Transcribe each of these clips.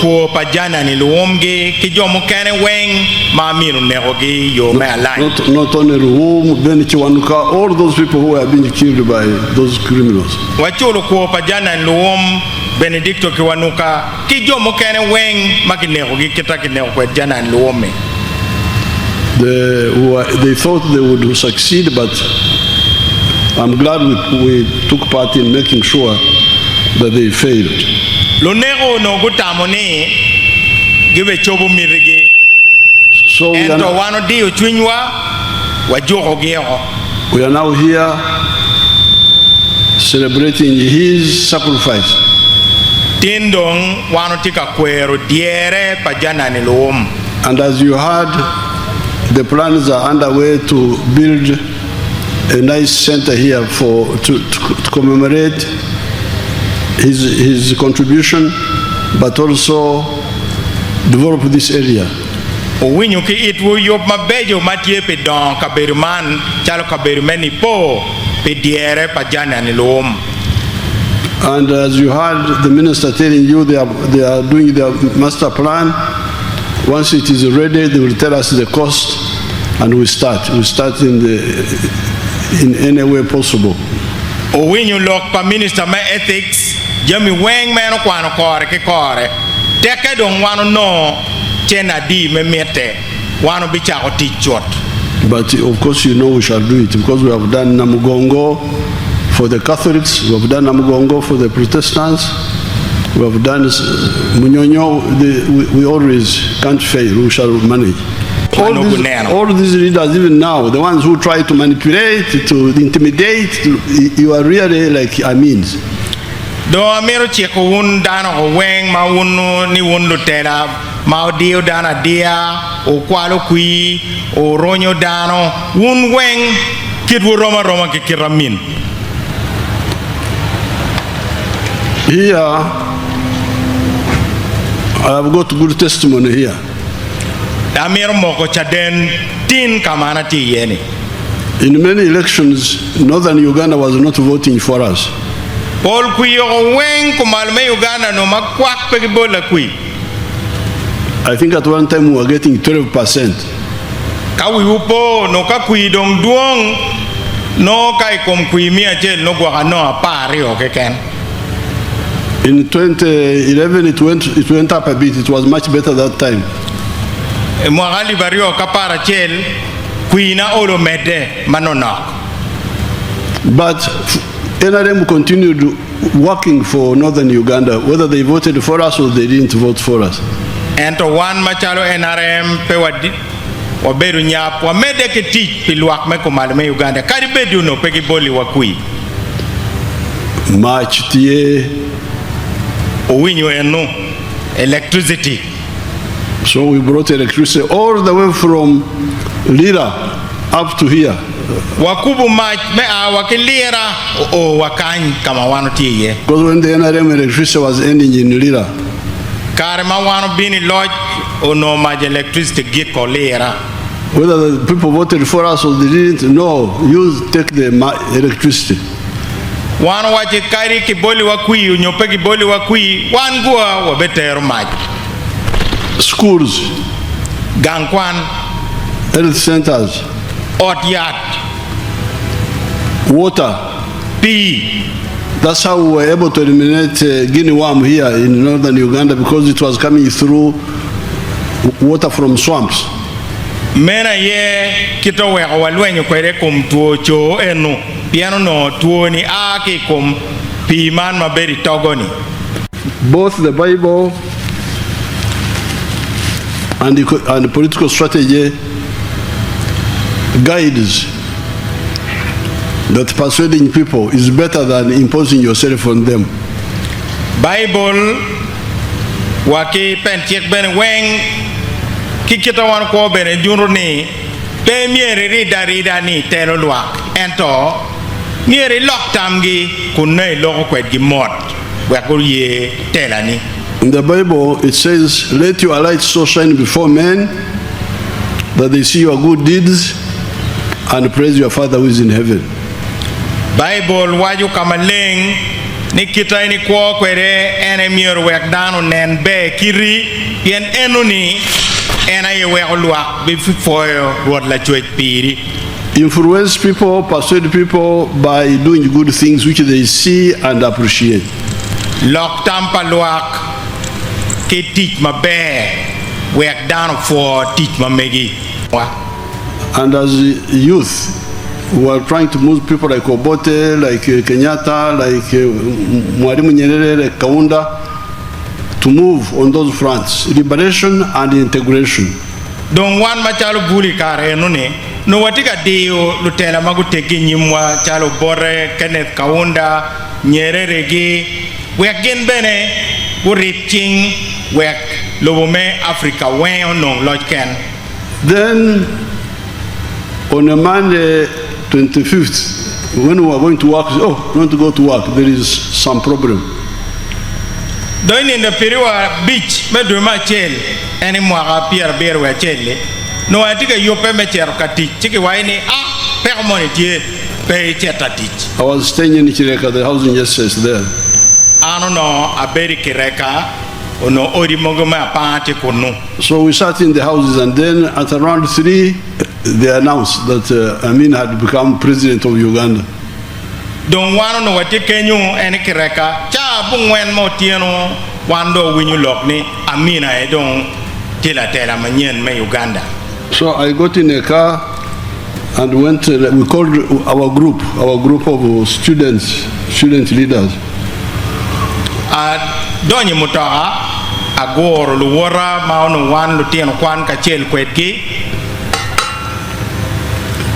kwor pa Janani luwumgi ki jo mukene weng ma Amin onekogi i yo me alany. Not, not only Luwum, Ben Kiwanuka, all those people who were being killed by those criminals. Waculo kwor pa Janani luwum, Benedicto Kiwanuka, ki jo mukene weng ma kinekogi kita kineko kwed Janani luwum-mi. They, were, they thought they would succeed, but I'm glad we, we took part in making sure that they failed. Luneko onongo gutamo ni gibicobo mitigi, So we are, ento wan odiyo cwinywa wajukogi oko. we are now here celebrating his sacrifice. Tin dong wan watye ka kwero dyere pa Janani luwum. And as you heard, the plans are underway to build a nice center here for to, to, to commemorate his, his contribution, but also develop this area. Owinyo ki itwu yub mabeco ma tye pi dongo kabedo man calo kabedo me nipo pi dyere pa Janani luwum. And as you heard the minister telling you, they are, they are doing their master plan. Once it is ready, they will tell us the cost, and we start. We start in, the, in any way possible. Owinyo lok pa minista me Ethics, jami weng ma en okwano kore ki kore. Tekke dong wan onongo cen adi me mitte, wan obicako tic cut. But of course, you know we shall do it because we have done Namugongo for the Catholics, we have done Namugongo for the Protestants, we have done Munyonyo. We always can't fail, we shall manage. All these, all these leaders, even now, the ones who try to manipulate, to intimidate, to, you are really like Amins. Dong amito ciko wun dano weng ma wun ni wun lutela ma odiyo dano adiya, wukwalo kwir, wurunyo dano, wun weng kitwu rom aroma ki kit amin. Here, I have got good testimony here. Amito moko caden tin ka ma an atye iye-ni. In many elections, northern Uganda was not voting for us. Pol kwir oko weng kumalo me Uganda nongo ma kwak pe gibolla kwir. I think at one time we were getting 12%. Ka wiwu po, nongo ka kwir dong dwong, nongo ka i kom kwir 100 nongo gwok anongo 12 keken. In 2011 it went, it went up a bit, it was much better that time. I mwaka 2011, kwirna olo omedde manonok. But NRM continued working for northern Uganda, whether they voted for us or they didn't vote for us. Ento wan macalo NRM pe wabedo nyap, wamedde ki tic pi lwak me kumalo me Uganda kadi bed onongo pe giboliwa kwir. Mac tye. Owinyo eno, electricity. So we brought electricity all the way from Lira up to here. Wakubo mac me a wa ki Lira oo wa kany ka ma wan watye iye. Because when the NRM electricity was ending in Lira. Kare ma wan obino i loc onongo mac electricity giko Lira. Whether the people voted for us or they didn't, no, you take the electricity. Wan owaco kadi kiboliwa kwir onyo pe kiboliwa kwir, wan gwa wabitero mac. Schools. Gang kwan. Health centers. Ot yat. Water. Pii. That's how we were able to eliminate guinea worm here in northern Uganda because it was coming through water from swamps. Meno aye kit oweko walwenyo kwede i kom two coo eno, pien onongo two-ni a ki i kom pii man ma bedo i togo-ni. Both the Bible and, and political strategy guides that persuading people is better than imposing yourself on them. Baibul wa ki pen cik bene weng ki kita wan kwo bene nyuto ni pe myero irid arida ni itelo lwak ento myero ilok tamgi kun nongo iloko kwedgi mot wek guye telani. In the Bible, it says, Let your light so shine before men that they see your good deeds and praise your Father who is in heaven. Baibul waco ka maleng. Ni kita in ikwo kwede en aye myero wek dano onen ber kiti, pien enoni en aye weko lwak bipwoyo Rwot Lacwec piri. Influence people, persuade people by doing good things which they see and appreciate. Lok tam pa lwak ki tic maber wek dano opwo tic ma megi. And as youth we are trying to move people like Obote, like Kenyatta, like Mwalimu Nyerere, like Kaunda to move on those fronts, liberation and integration. Dong wan macalo bul i kare eno-ni, nongo watye ka diyo lutela ma guteggi i nyimwa calo Obote, Kenneth Kaunda, Nyerere-gi, wek gin bene gurib cing wek lobo me Afrika weng onong loc ken. Then on a Monday 25th when we were going to work, oh, not go to work, there is some problem. Dong i nindo piriwa abic me dwe me acel en i mwaka pyerabiro wiye acel-li, nongo atye ka yubbe me cito ka tic ci kiwaco ni, Ah, peko moni tye, pe icit atic. I was staying in Kireka, the housing estate there. An onongo abedo i Kireka, onongo odi mogo me apanga tye kunnu. So we sat in the houses and then at around 3 they announced that Amin had become president of Uganda. Dong wan onongo watye kenyu en i Kireka ca abongwen ma otyeno wan dong owinyo lok ni Amin aye dong tye latela manyen me Uganda. So I got in a car and went, we called our group, our group of students, student leaders. Adonyo i mutoka, aguro luwota ma onongo wan lutino kwan kacel kwedgi.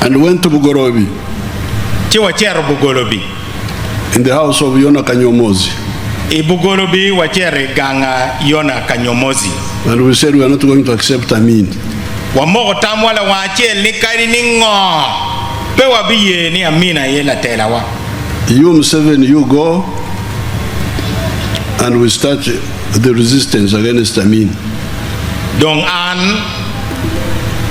And went to Bugolobi. Ci wacito Bugolobi. In the house of Yona Kanyomozi. I Bugolobi wacito i ganga Yona Kanyomozi. And we said we are not going to accept Amin. Wamoko tamwa lawang acel ni kadi ni ngo, pe wabiye ni Amin aye latelawa. You Museveni you go and we start the resistance against Amin. Dong an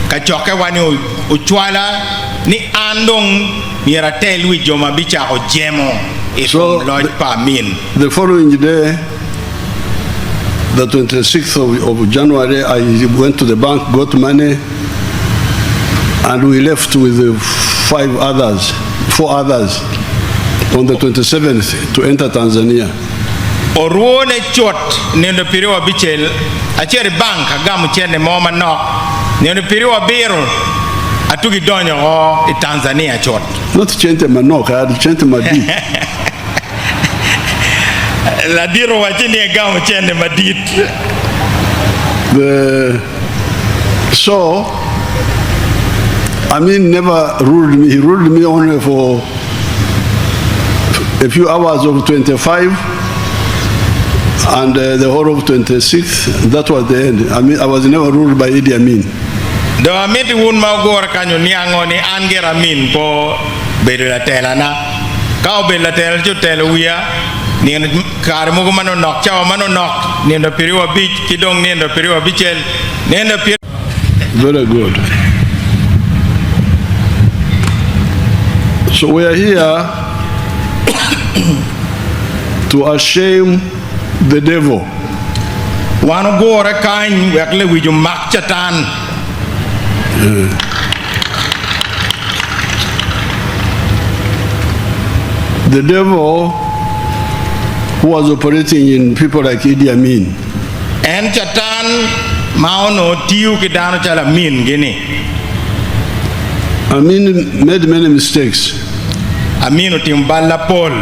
kacokkewa ni ocwala ni an dong myero atel wi jo ma bicako jemo i kom loc pa Amin. The following day, the 26th of January, I went to the bank, got money, and we left with five others, four others, on the 27th to enter Tanzania. Orwone cut nino pyeraryo abicel, acito i bank agamo cente mo manok, nino pyeraryo abiro atugi donyo oko i Tanzania cut. Not cente manok, I had cente madit. Ladit owacci ni egamo cente madit. The, so, Amin never ruled me. He ruled me only for a few hours of 25 and the whole of 26. That was the end. I mean, I was never ruled by Idi Amin. Dong amiti wun ma wugure kany wuniango ni an gira Amin po bedo latelana. Ka obedo latela ci otelo wiya nino kare mogo manonok, cawa manonok, nino pyeraryo abic ki dong nino pyeraryo abicel, nino pyer. Very good. So we are here to ashame the devil. Wan ogure kany wek lewic omak Catan. The devil who was operating in people like Idi Amin. En Catan ma onongo tiyo ki dano calo Amin gini. Amin made many mistakes. Amin otimo bal mapol.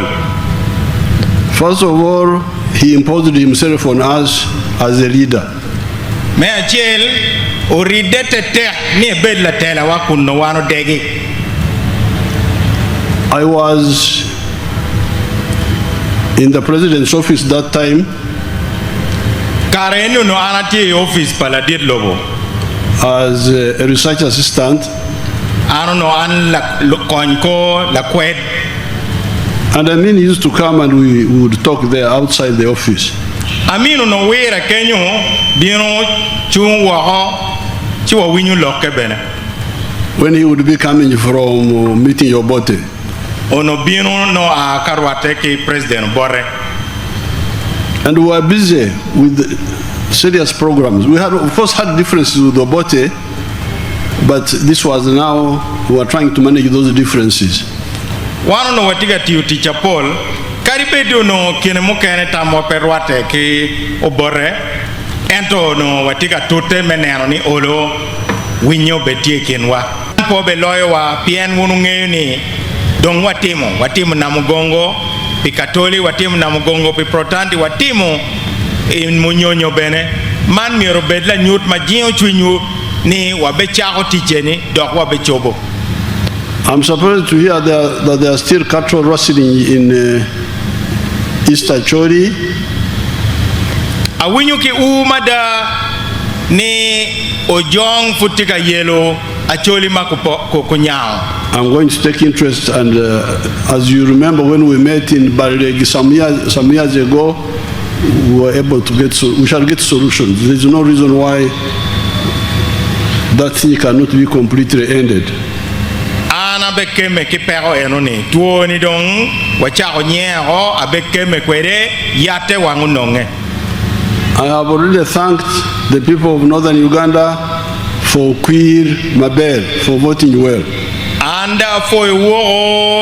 First of all, he imposed himself on us as a leader. Me acel, oridde tetek ni ebed latelawa kun nongo wan odegi. I was in the president's office that time. Kare eni onongo an atye i opic pa ladit lobo. As a research assistant. An onongo an lakony kor lakwed. And Amin used to come and we would talk there outside the office. Amin onongo wire kenyo bino cung woko ci wawinyo lokke bene. When he would be coming from meeting Obote. Ono bino no a ka rwatte ki President Obote. And we were busy with serious programs. We had, of course, had differences with Obote, but this was now, we were trying to manage those differences. Wan onongo watye ka tiyo tic apol, kadi bed onongo kine mukene tamwa pe rwatte ki Obote, ento onongo watye ka tute me neno ni olo winyo bed tye i kinwa. Man pe obeloyowa pien wun wungeyo ni dong watimo, watimo Namugongo pi Katoli, watimo Namugongo pi Protanti, watimo i Munyonyo bene. Man myero obed lanyut ma jingo cwinywu ni wabecako ticce-ni dok wabecobo. I'm surprised to hear there, that there are still cattle rustling in East Acholi. Awinyo ki ur mada ni Ojong pud tye ka yelo Acholi ma kunyango. I'm going to take interest and as you remember when we met in Barlegi some years ago, we were able to get, we shall get solutions. There is no reason why that thing cannot be completely ended. An abekemme ki peko eno-ni, two-ni dong wacako nyeko, abekemme kwede, yatte wang ononge. I have already thanked the people of Northern Uganda for kwir maber, for voting well. An dong apwoyo woko.